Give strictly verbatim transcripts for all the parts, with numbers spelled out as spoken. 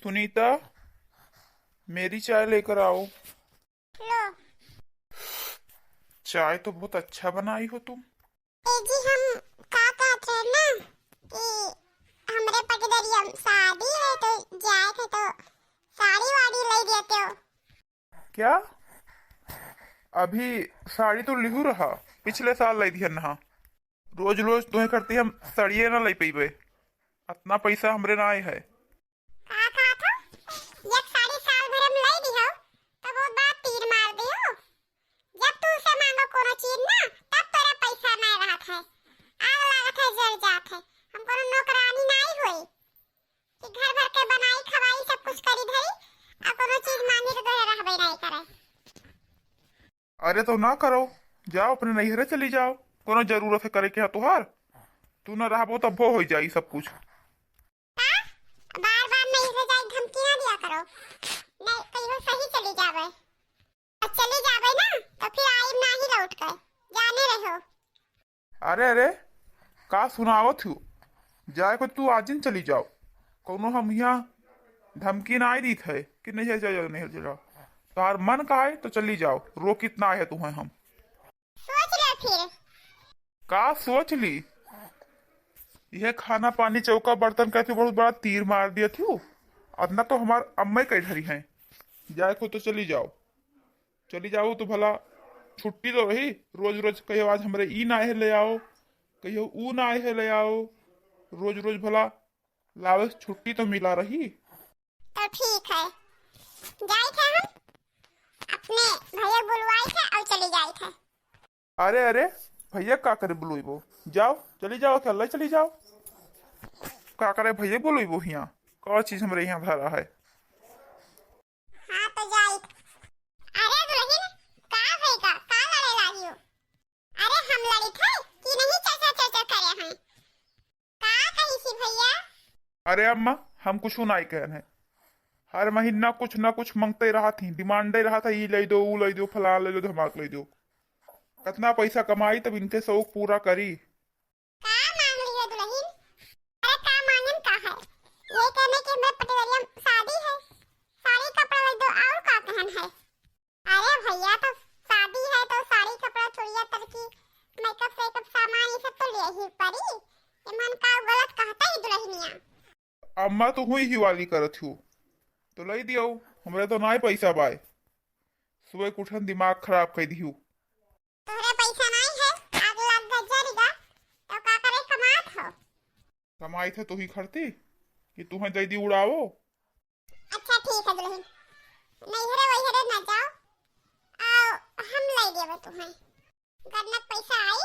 सुनीता, मेरी चाय लेकर आओ। लो। चाय तो बहुत अच्छा बनाई हो तुम। ए जी, हम का कहत रहे ना कि हमरे पटदरिया में शादी है, तो जाए थे तो साड़ी वाड़ी ले देते हो। क्या? अभी साड़ी तो लिहू रहा, पिछले साल ले दिहन रहा। रोज रोज तुम्हें करती हम साड़िए ना ले पइबे, अतना पैसा हमरे ना आए है। का कहत हो? एक साड़ी साल भर में ले दिहो, तब वो बात तीर मार दिहो। जब तू से मांगो कोनो चीज ना, तब तोरा पैसा नहीं रहत है। आग लागत है, जर जात है। हम कोनो नौकरानी नहीं होई कि घर भर के बनाई खवाई सब कुछ करी धरी, आ कोनो चीज मांगी तो तोरे रहबे नहीं करे। अरे तो ना करो, जाओ अपने नैहरे चली जाओ, कोनो जरूरत है करे के है तुहार? तू ना रहबो तब हो जाई सब कुछ। का? बार बार नैहरे जाए धमकी ना दिया करो, नहीं कहियो सही चली जावे। अब चली जावे ना तो फिर आइब नाही लौट के, जाने रहो। अरे अरे, का सुनावत हो? जाए को तू आजिन चली जाओ, कौनो हम यहाँ धमकी ना आई दीत है कि नहीं है, जाओ, नहीं है, जाओ। तोहार मन का है तो चली जाओ, रोकित ना है तुम्हें हम। सोच ले फिर। का सोच ली? यह खाना पानी चौका बर्तन कहती बहुत बड़ा तीर मार दिया थी। अतना तो हमार अम्मा ही कह धरी हैं, जाए को तो चली जाओ। चली जाओ तो भला छुट्टी तो रही। रोज रोज कहियो आज हमरे ई ना है ले आओ, कहियो ऊ ना है ले आओ, रोज रोज भला लावे से छुट्टी तो मिला रही। तो ठीक है, जाई थे हम अपने भैया बुलवाई थे और चली जाई थे। अरे अरे, भैया का करे बुलवाइबो? जाओ, चली जाओ, अकेला चली जाओ। का करे भैया बुलवाइबो हियाँ? का चीज हमरे यहाँ धरा है? हाँ तो जाई। अरे दुल्हन, का भई का, का लड़े लागी हो? अरे हम लड़ी थे कि नहीं चचा चचा करे हैं? का कही थी भैया? अरे अम्मा, हम कुछ नहीं कहन है। हर महीना कुछ ना कुछ मांगते रहत ही, डिमांडे रहत है, ई ले दो, ऊ ले दो, फलाना ले दो, धमाक ले दो। कितना पैसा कमाई तब इनके शौक पूरा करी। का मांग लियो दुल्हन? अरे का मांगन का है? ये कहने के हमरे पटवरिया में शादी है, साड़ी कपड़ा ले दो, और का कहन है? अरे भैया, तो शादी है तो साड़ी कपड़ा, चूड़िया तरकी, मेकअप सेकअप सामान, ये सब तो ले ही पड़ी। ये मन का गलत कहता ही दुल्हनिया। अम्मा तो हुई ही वाली करत हूँ, तो ले दियो, हमरे तो नाय पैसा बाय। सुबह के उठन दिमाग खराब कर दिहू। तोहरे पैसा नाई है, आग लग गए जरी गा, तो का करे कमात हो? कमाई थे तोही खरती कि तुहें दे दी उड़ावो। अच्छा ठीक है दुल्हन, नैहरे वैहरे ना जाओ, आओ हम लाई देबे तुहें। गन्नत पैसा आई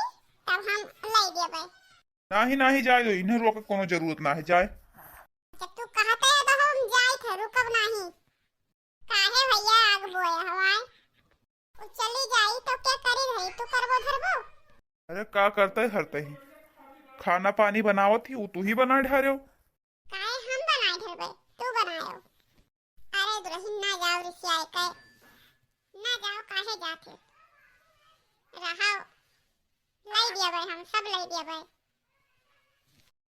तब हम लाई देबे। नाही नाही जाए दो, इन्हें रोके कोनो जरूरत ना है, जाए। जब तू कहते है तो हम जाई थे, रुकब नाही। काहे भैया आग बोए हवाए? वो चली जाई तो क्या करी रही, तू करबो धरबो? अरे का करते हरते ही, खाना पानी बनावत ही, वो तू ही बनाए ढारेव। काहे हम बनाए ढरबे, तू बनायो। अरे दुल्हन ना जाओ रिसियाए के, ना जाओ काहे जाते? रहो, लाई दिया भाई, हम सब लाई दिया भाई।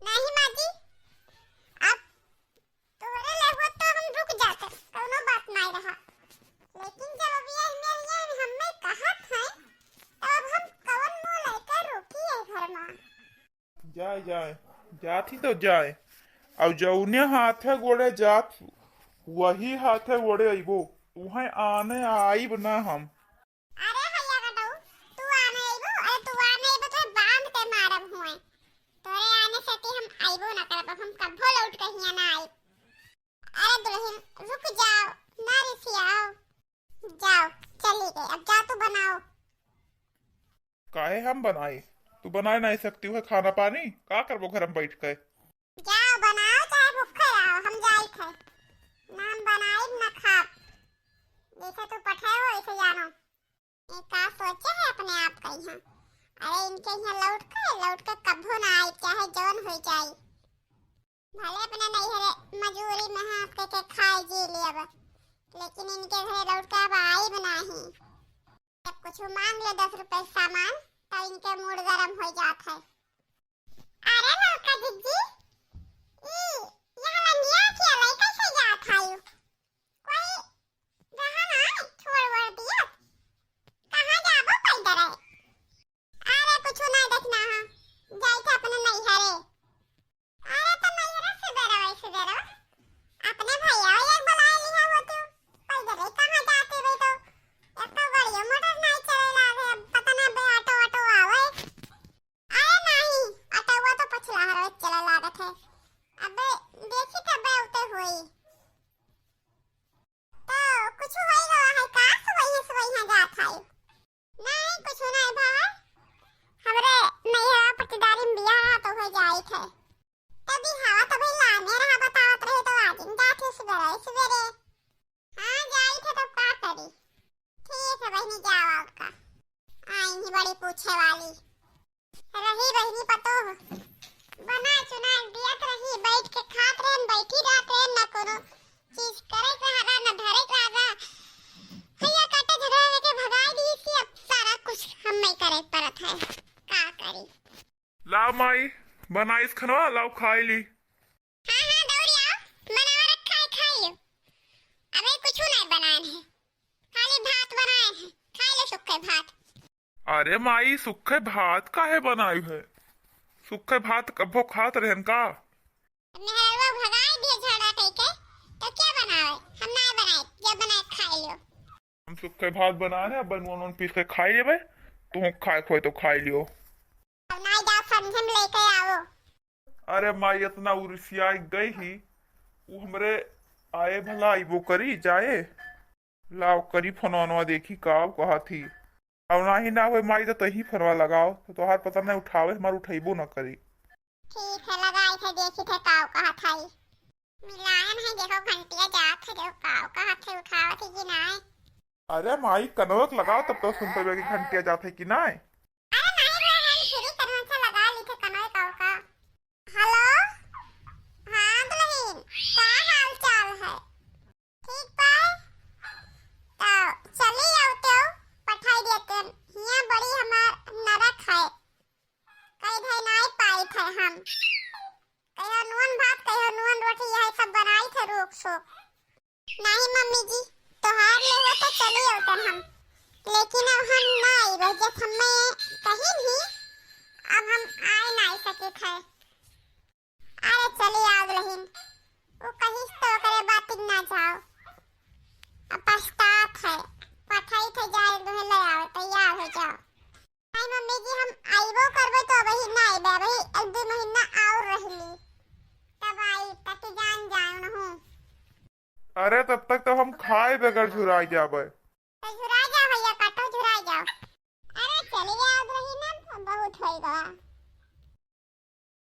नहीं माँ जी, अब तोहरे ले होत तो हम रुक जाते, कौनो बात नाई रहा। लेकिन जब अब ये मेहरिया हमें कहत हैं, तो अब हम कौन मुंह लेकर रुकी है घर में? जाए, जाए, जात ही तो जाए। अब जौने हाथे गोड़े जात, वही हाथे गोड़े अइबो। तुहें आने आइब ना हम। अरे भैया गडऊ, तू आने अइबो, अरे तू आने अइबो, तोहे बांध के मारब हुए। तोरे आने से ती हम अइबो ना करब, अब हम कभो लौट के हियां ना आइब। अरे दुल्हन, रुक जाओ, ना रिसियाओ। जाओ, चली गई, अब जा तू बनाओ। काहे हम बनाई? तू बनाए नहीं सकती हो खाना पानी? का करबो घर में बैठ के? जाओ बनाओ, चाहे भूखे रहो, हम जाई थे। ना हम बनाई ना खाब। जैसे तू पठाए हो वैसे जानो। ये का सोचे है अपने आप का यहाँ? अरे इनके यहाँ लौट के, लौट के कभो ना आई, चाहे जवन हो जाई। भले अपने नैहरे मजूरी में हाथ के, के खाए जी लेब, लेकिन इनके घरे लौट के अब आइब नाही। जब कुछ मांग ले दस रुपए सामान, तो इनके मूड गरम हो जात है। अरे ललका जिज्जी, ई यहाँ लंगिया के ले कैसे जात सवेरे। हाँ, जाई थे तो का करी? ठीक है बहिनी, जाओ, और का। आई ही बड़ी पूछे वाली। रही बहिनी पतोह, बना चुना दियत रही, बैठ के खात रहन, बैठी रहत रहन, ना कोनो चीज करे के रहा, ना धरे के रहा। भैया काटे झगड़ा लेके भगाई दी थी, अब सारा कुछ हम नहीं करे परत है, का करी? लाओ माई, बनाइस खनवा, लाओ खाई ली। हाँ, हाँ, दौड़ी आओ, बनावा रखा है, खाई लो। अबे कुछ नहीं बनाए हैं, खाली भात बनाए हैं, खाई लो सुखे भात। अरे माई, सुखे भात काहे बनाई है? सुखे भात कब्बो खात रहन का? मेहरवा भगाई दिए झगड़ा कह के, तो क्या बनावे? हम ना बनाए, जब बनाए खाई लो। हम सुखे भात बनाए हैं, अब नून वून पीस के खाई लेबे, तुहूँ खाए खोए तो खाई लियो। अब ना जाओ, संझे में लेके आओ। अरे माई, इतना उरिसिया गई ही, वो हमरे आए भला आइबो करी जाए। लाओ करी फोनवा देखी का कहत ही। अब नाही ना होए माई, तो तही फोनवा लगाओ, तो तोहार पता नहीं उठावे, हमार उठैबो ना करी। ठीक है, लगाई थे, देखी थे का कहत हई। मिलायन है, देखो घंटिया जात है, देखो का कहत है, उठावत है कि नाय। अरे माई, कनवक लगाओ, तब तो सुन पावे कि घंटिया जात है कि नाय। अरे नहीं रे, हम फ्री कनवा से लगा ली थे कनवे का का। हेलो, हाँ दुल्हन, का हाल चाल है? ठीक बा, तो चली आवते हो, पठाई देते हैं। हियाँ बड़ी हमार नरक है, कई धई नाई पाई थे हम। कहियो नून भात, कहियो नून रोटी, यही सब बनाई थे रोक सोक। नहीं मम्मी जी, तोहार ले हो तो चली अवतन हम, लेकिन अब हम ना आइबे, जब हमें कही नहीं, अब हम आए ना सके थे। अरे चली आग रहीन, वो कहिस तो ओकरे बात ना जाओ, अब पछतात है, पठाई थे जाए, तुम्हें ले आवे, तैयार हो जाओ। नहीं मम्मी जी, हम आइबो करबो तो अबही ना आइबे, अबही एक दो महीना और रहली, तब आई, ताकि जान जाओ न हूँ। अरे तब तक तो हम खाए बगैर झुराई जाबे। तो झुराई जा भैया, काटो झुराई जाओ। अरे चली आओ रही ना, बहुत होई गवा।